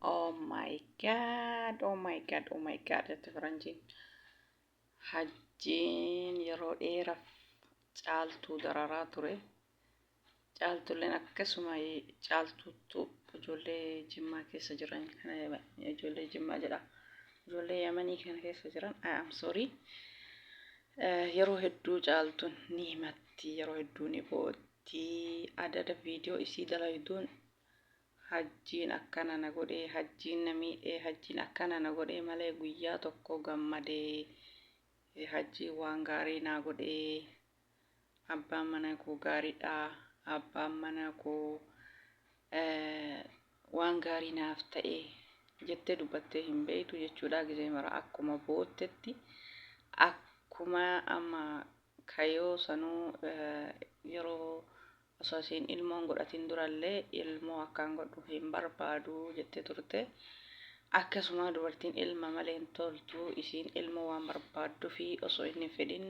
Oh my God, oh my God, oh my God jette faranjiin. Hajjiin yeroo dheeraaf Caaltuu dararaa ture. Caaltulleen akkasuma Caaltuuttu ijoollee Jimmaa keessa jiran kana, ijoollee Jimmaa jedha. Ijoollee Yamanii kana keessa jiran, I am sorry. Yeroo hedduu Caaltuun ni himatti, yeroo hedduu ni bootti. Adada viidiyoo isii dalayduun Hajjiin akkana na godhee, Hajjiin na miidhee, Hajjiin akkana na godhee malee guyyaa tokko gammadee, Hajjiin waan gaarii naa godhee, abbaan mana koo gaariidha, abbaan mana koo waan gaarii naaf ta'e jettee dubbattee hin beektu jechuudha. Gizee mara akkuma boottetti, akkuma amma kayoo sanuu yeroo osoo isiin ilmoo hin godhatin durallee ilmoo akkaan godhu hin barbaadu jettee turte. Akkasuma dubartiin ilma malee hin toltu, isiin ilmoo waan barbaaddufi osoo inni hin fedhin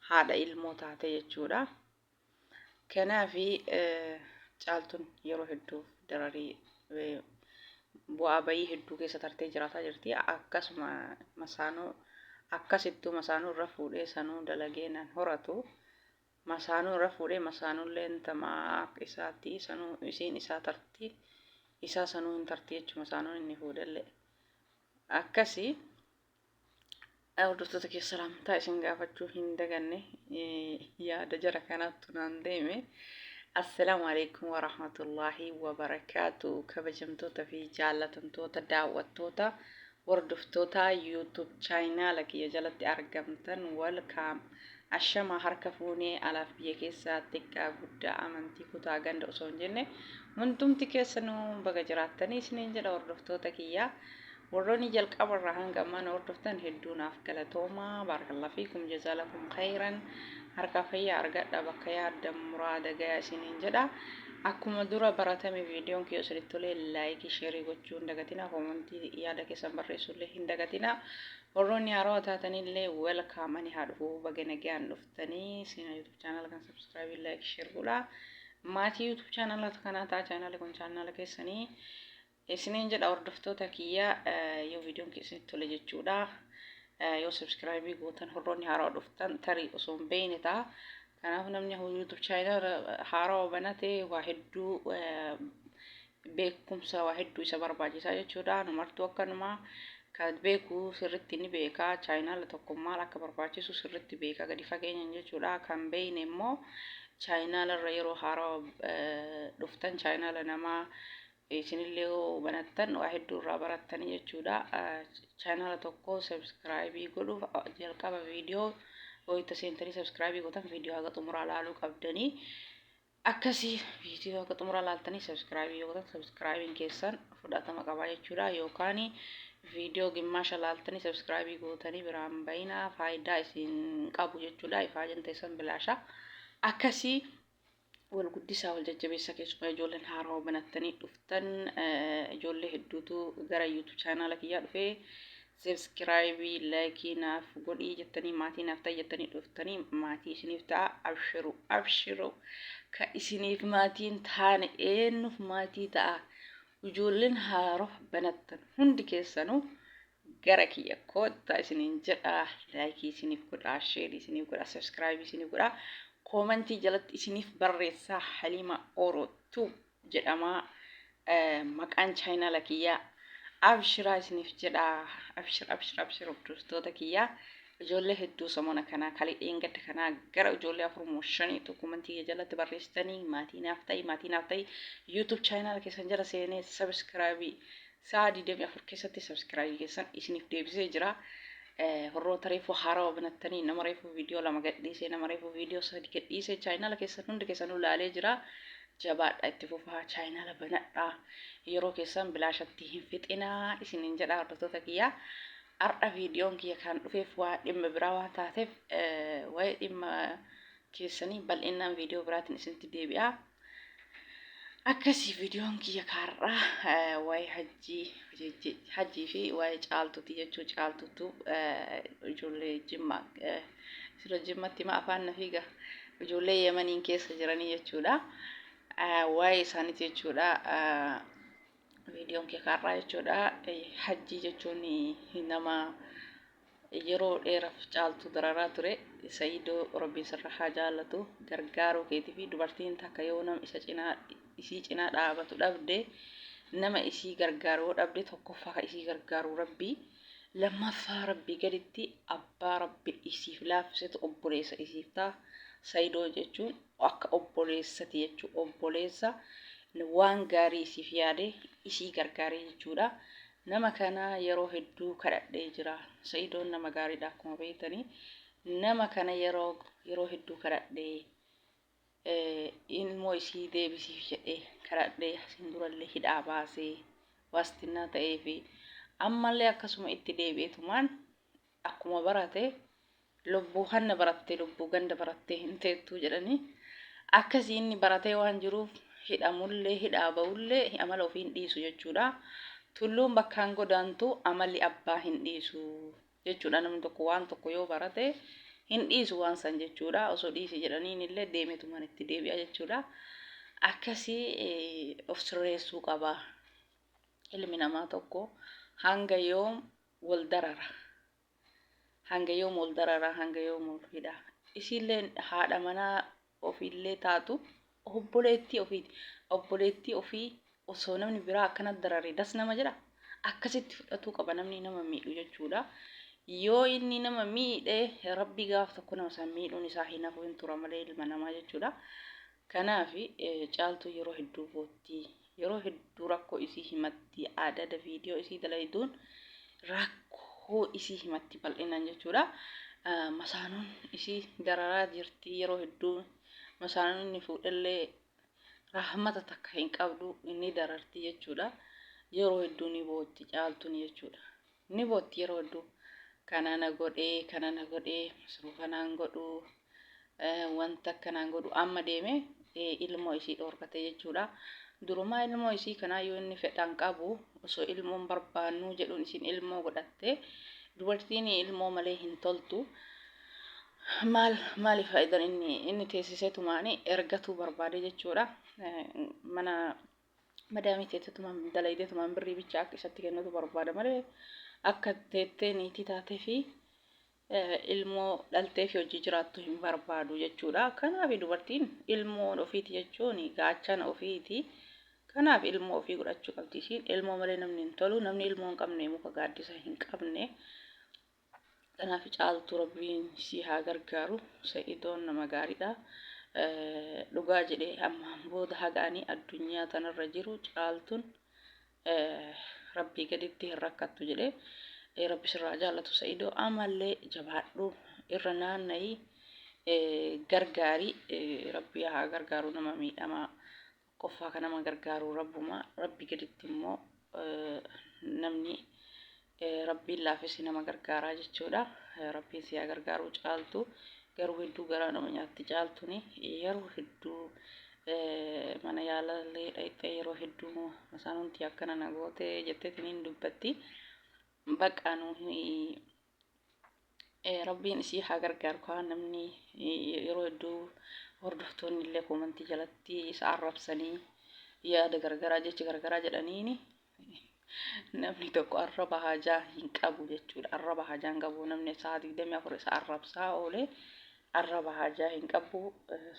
haadha ilmoo taate jechuudha. Kanaafi Caaltuun yeroo hedduuf dararii bu'aa bayii hedduu keessa tartee jiraataa jirti. Akkasuma masaanuu akkasittuu masaanuu irra fuudhee sanuu dalagee nan horatu. Masaanuu irra fuudhee, masaanulleen tama akka isaatti, sanuu isiin isaa tarti, isaa sanuu hin tarti jechuu, masaanuun inni fuudhellee akkasi. Hordoftoota kee salaamtaa isin gaafachuu hin daganne, yaada jara kanaattu naan deeme. Assalaamu alaikum warahmatullaahi wabarakaatu. Kabajamtoota fi jaallatamtoota daawwattoota, Hordoftoota YouTube chaayinaala kiyya jalatti argamtan, welcome. Ashamaa, harka fuunee, alaaf biyya keessaa, xiqqaa guddaa, amantii, kutaa, ganda osoo hin jenne, hundumti keessanuu baga jiraattanii isiniin jedha hordoftoota kiyya. Warroonni jalqabarraa hanga ammaa na hordoftan hedduu naaf galatoomaa. Baarakallahu fiikum, jazaalakum khayran. Harkaa fayyaa argadha, bakka yaaddan muraada gayaa isiniin jedha. Akkuma dura baratame, viidiyoon kiyya isinitti tolee like, share gochuu hin dagatinaa. Koomantii yaada keessan barreessuullee hin dagatinaa. Warroonni haarawaa taatanillee welcome, ani haa dhufu, baga nagaan dhuftanii. Seenaa YouTube channel kan subscribe, like, share godhaa. Maatii YouTube channel kanaa ta'a, channel kun channel keessanii isiniin jedha hordoftoota kiyya, yoo viidiyoon kiyya isinitti tole jechuudha. Yoo subscribe gootan, warroonni haarawaa dhuftan tarii osoo hin beekne ta'a. Kanaaf namni YouTube channel haarawaa banate waa hedduu beekumsa waa hedduu isa barbaachisaa jechuudha. Numartuu akkanuma kan beeku sirritti ni beeka. Chaayinaala tokko maal akka barbaachisu sirritti beeka gadi fageenyaan jechuudha. Kan beekne immoo chaayinaala irra yeroo haarawaa dhuftan, chaayinaala namaa isinillee yoo banattan waa hedduu irraa barattanii jechuudha. Chaayinaala tokko subscribe godhuuf jalqaba viidiyoo wayita seentanii subscribe gootan viidiyoo haga xumuraa laaluu qabdanii. Akkasii viidiyoo haga xumuraa laaltanii subscribe yoo gootan subscribeiin keessan fudhatama qaba jechuudha. Yookaan viidiyoo gimmaasha laaltanii subscribe gootanii biraan bayinaa, faayidaa isin qabu jechuudha. Ifaajan teessan bilaasha. Akkasii wal guddisaa, wal jajjabeessaa. Keessumaa ijoolleen haarawaa banattanii dhuftan, ijoollee hedduutu gara YouTube chaanaala kiyyaa dhufee subscribe, like naaf godhii jettanii, maatii naaf ta'i jettanii dhuftanii, maatii isiniif ta'a. Abshiru, abshiru, ka isiniif maatiin taane eenyuuf maatii ta'a? Ijoolleen haarawaa banattan hundi keessanuu gara kiyya koottaa isiniin jedha. Like isiniif godha, share isiniif godha, subscribe isiniif godha, koomantii jalatti isiniif barreessaa. Halima Oro Tube jedhama maqaan chaayinaala kiyyaa. Abshiraa isiniif jedha. Abshir, abshir, abshir hordoftoota kiyyaa. Ijoollee hedduu samona kanaa, kalee dheengadda kanaa, gara ijoollee afur moo shaniitu koomantii jalatti barreessitanii maatii naaf ta'i, maatii naaf ta'i. YouTube chaayinaala keessan jala seenee subscribe sa'a 24 keessatti subscribe keessan isiniif deebisee jira. Warroota reefuu haarawaa banattanii, nama reefuu viidiyoo lama gadhiisee, nama reefuu viidiyoo sadi gadhiisee, chaayinaala keessan hundi keessanuu laalee jira. Jabaadha, itti fufaa, chaayinaala banadhaa. Yeroo keessan bilaashatti hin fixinaa isiniin jedha hordoftoota kiyyaa. Har'a viidiyoon kiyya kan dhufeef waa dhimma biraa waan taateef, waa'ee dhimma keessanii bal'inaan viidiyoo biraatiin isinitti deebi'a. Akkasii viidiyoon kiyya kaarraa waa'ee Hajjii fi waa'ee Caaltuuti jechuu. Caaltuutu ijoollee Jimmaa, sirra Jimmatti hima, afaan na fiiga, ijoollee Yemaniin keessa jiranii jechuudha. Waa'ee isaaniiti jechuudha. Viidiyoon kee kaarraa jechuudha. Hajjii jechuun nama yeroo dheeraaf Caaltuu dararaa ture. Sa'iidoo, Rabbiin sirra haa jaallatu gargaaruu keetii fi dubartiin takka yoo nama isa cinaa isii cinaa dhaabatu dhabde, nama isii gargaaru yoo dhabde, tokkoffaa ka isii gargaaru Rabbii, lammaffaa Rabbii gaditti abbaa Rabbi isiif laaffisetu obboleessa isiif ta'a. Sa'iidoo jechuun akka obboleessati jechuu, obboleessa waan gaarii isiif yaade isii gargaaree jechuudha. Nama kana yeroo hedduu kadhadhee jira. Sa'idoon nama gaariidha akkuma beektanii. Nama kana yeroo hedduu kadhadhee, ilmoo isii deebisiif jedhee kadhadhee, asiin durallee hidhaa baasee waastinnaa ta'ee fi ammallee akkasuma itti deebi'etumaan akkuma barate, lubbuu hanna barattee lubbuu ganda barattee hin teettuu jedhanii, akkasii inni baratee waan jiruuf hidhamullee hidhaa ba'ullee amala ofii hin dhiisu jechuudha. Tulluun bakkaan godaantu amalli abbaa hin dhiisu jechuudha. Namni tokko waan tokko yoo barate hin dhiisu waan san jechuudha. Osoo dhiisi jedhaniin illee deemetumaan itti deebi'a jechuudha. Akkasii of sirreessuu qaba. Ilmi namaa tokko hanga yoom wal darara? Hanga yoom wal darara? Hanga yoom wal hidha? Isiillee haadha manaa ofiillee taatu obboleettii ofiiti. Obboleettii ofii osoo namni biraa akkana darare das nama jedha? Akkasitti fudhatuu qaba namni nama miidhu jechuudha. Yoo inni nama miidhe, Rabbi gaaf tokko nama san miidhuun isaa hin hafu, hin tura malee ilma namaa jechuudha. Kanaaf Caaltuu yeroo hedduu bootti. Yeroo hedduu rakkoo isii himatti. Adada viidiyoo isii dalayduun rakkoo isii himatti bal'inaan jechuudha. Masaanuun isii dararaa jirti yeroo hedduu. Masaanuun inni fuudhellee rahmata takka hin qabdu, inni dararti jechuudha. Yeroo hedduu ni bootti Caaltuun jechuudha. Ni bootti yeroo hedduu. Kana na godhee, kana na godhee, masruufa naan godhuu, wanta akkanaan godhu, amma deeme ilmoo isii dhoorkate jechuudha. Durumaa ilmoo isii kanaa yoo inni fedhan qabu, osoo ilmoon barbaannuu jedhuun isin ilmoo godhatte. Dubartiin ilmoo malee hin toltu. Maal maali faayidaan inni teessiseetumaani ergatuu barbaade jechuudha. Mana madaamii teettetumaan dalaydeetumaan birrii bicha akka isatti kennutu barbaada malee akka teettee niitii taatee fi ilmoo dhaltee fi hojii jiraattu hin barbaadu jechuudha. Kanaaf dubartiin ilmoon ofiiti jechuun gaachana ofiiti. Kanaaf ilmoo ofii godhachuu qabdi isiin. Ilmoo malee namni hin tolu. Namni ilmoo hin qabne muka gaaddisa hin qabne. Kanaaf Caaltuu, Rabbiin si haa gargaaru. Sa'idoon nama gaariidha. Dhugaa jedhee ammaan booda haga ani addunyaa tanarra jiru Caaltuun Rabbii gaditti hin rakkattu jedhee. Rabbi sirraa jaallatu Sa'idoo, amallee jabaadhu, irra naanna'i, gargaari. Rabbi haa gargaaru nama miidhamaa. Tokkoffaa kan nama gargaaru Rabbuma, Rabbi gaditti immoo namni Rabbiin laafisi nama gargaaraa jechuudha. Rabbiin si haa gargaaru Caaltu. Garuu hedduu garaa nama nyaatti Caaltuni. Yeroo hedduu mana yaalallee dhayxee, yeroo hedduu masaanunti akkana na goote jetteetiniin dubbatti. Baqa nuyi Rabbiin isii haa gargaaru kaa. Namni yeroo hedduu hordoftoonni illee koomantii jalatti isa arrabsanii, yaada garagaraa, jecha garagaraa jedhaniini, namni tokko arraba hajaa hin qabu jechuudha. Arraba hajaa hin qabu. Namni sa'a 24 isa arrabsaa oole arraba hajaa hin qabu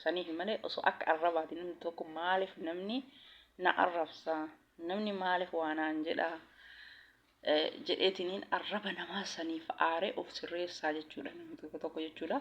saniif malee, osoo akka arrabaati namni tokko maaliif namni na arrabsa, namni maaliif waa naan jedha jedheetiniin arraba namaa saniif aaree of sirreessaa jechuudha namni tokko tokko jechuudha.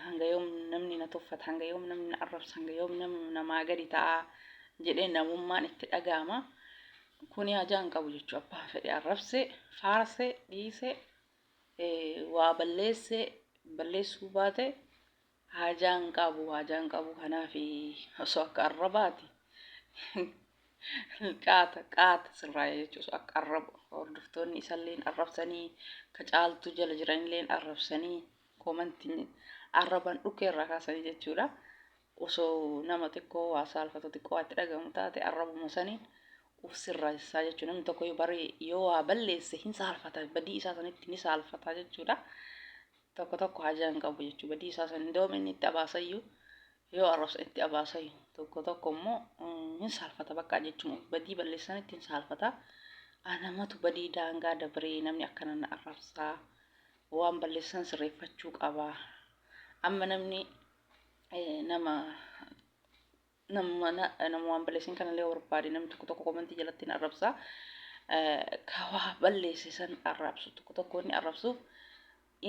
Hanga yoom namni na tuffata, hanga yoom namni na arrabsa, hanga yoom namni namaa gadi ta'a jedhee namummaan itti dhaga'ama. Kuni hajaa hin qabu jechuudha. Abbaan fedhe arrabse, faarse, dhiise, waa balleesse, balleessuu baate hajaa hin qabu, hajaa hin qabu. Kanaaf osoo akka arrabaati qaata qaata sirraa'ee jechuudha. Akka arraba hordoftoonni isalleen arrabsanii, ka Caaltuu jala jiranilleen arrabsanii, koomantii arraban dhukkee irraa kaasanii jechuudha. Osoo nama xiqqoo waa saalfatu, xiqqoo waa itti dhagahamu taate, arrabuma saniin uf sirreessaa jechuudha. Namni tokko yoo bari yoo waa balleesse hin saalfata, badii isaa sanitti ni saalfata jechuudha. Tokko tokko hajaa hin qabu jechuudha. Badii isaa san doom inni itti abaasayyuu Yoo arrabsa itti abaasayu tokko tokko immoo hin saalfata bakka jechuun badii balleessanitti hin saalfata. Anamatu badii daangaa dabree namni akkana na arrabsaa waan balleessan sirreeffachuu qaba. Amma namni nama nama nama waan balleessin kanallee yoo barbaade namni tokko tokko komentii jalatti hin arrabsa. Ka waa balleesse san arrabsu tokko tokko inni arrabsuuf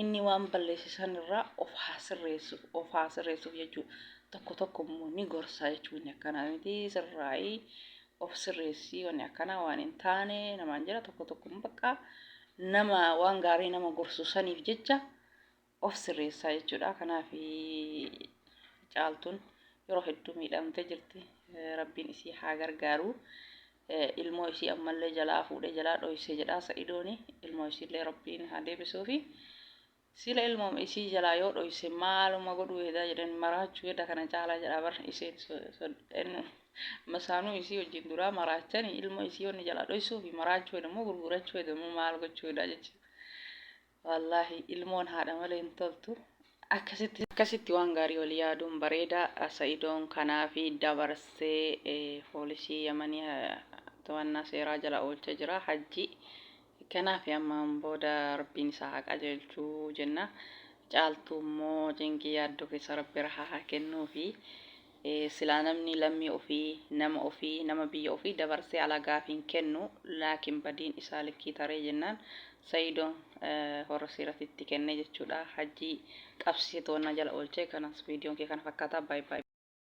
inni waan balleesse san irraa of haa sirreessuuf of haa sirreessuuf jechuudha. Tokko tokko immoo ni gorsa jechuun inni akkanaa miti sirraa'ii of sirreessii wanni akkanaa waan hin taane namaan jira tokko tokko immoo bakka nama waan gaarii nama gorsu saniif jecha of sirreessaa jechuudha. Kanaaf Caaltuun yeroo hedduu miidhamtee jirti. Rabbiin isii haa gargaaru. Ilmoo isii ammallee jalaa fuudhee jalaa dhoyse jedha Sa'idooni. Ilmoo isiillee Rabbiin haa deebisuufi. Sila ilmooma isii jalaa yoo dhoyse maaluma godhuu hedaa jedhan maraachuu heda kana caalaa jedha bar isheen masaanuu isii wajjin duraa maraachani ilmoo isii wanni jalaa dhoysuufi maraachuu heda moo gurgurachuu heda moo maal gochuu heda jechuudha. Wallaahi ilmoon haadha malee hin toltu. Akkasitti akkasitti waan gaarii wal yaaduun bareeda. Sa'idoon kanaafi dabarsee poolisii Yamanii to'annaa seeraa jala oolchee jira. Hajji kanaafi ammaan booda Rabbiin isaa haa qajeelchu jenna. Caaltuu immoo cinqii yaaddoo keessa Rabbi rahaa haa kennuufi. Silaa namni lammii ofii, nama ofii, nama biyya ofii dabarsee alagaaf hin kennu. Laakiin badiin isaa likkii taree jennaan Sa'idoon warra seeratitti kenne jechuudha. Hajjii qabsiisee to'annaa jala oolche. Kanas viidiyoon kee kana fakkaata. Baay baay.